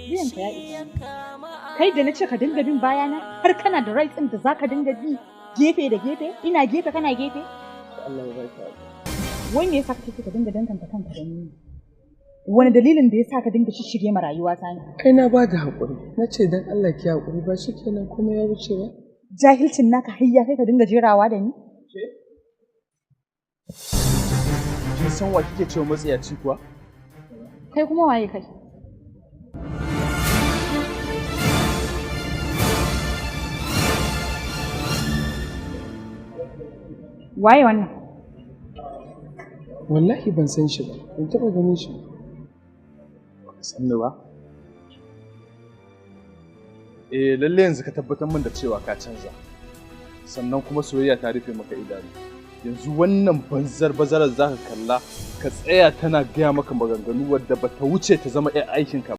Biyan ka ya isa. Kai da na ce ka dinga bin bayana har kana da right ɗin da za ka dinga bi gefe da gefe, ina gefe kana gefe. Allah ya baki haƙuri. Wai me yasa kake so ka dinga danganta kanka da ni? Wani dalilin da yasa ka dinga shishige ma rayuwa ta ne? Ai na ba da haƙuri. Na ce dan Allah ki haƙuri, ba shi kenan kuma ya wuce ba. Jahilcin naka har ya kai ka dinga jerawa da ni? Kin san wa kike cewa matsiyaci kuwa? Kai kuma waye kai? Waye wannan? Wallahi ban san shi ba, ban taɓa ganin shi ba. Baka san ni ba? Eh, lalle yanzu ka tabbatar min da cewa ka canza. Sannan kuma soyayya ta rufe maka idanu. Yanzu wannan banzar bazarar zaka kalla ka tsaya tana gaya maka maganganu wadda bata wuce ta zama 'yar aikinka.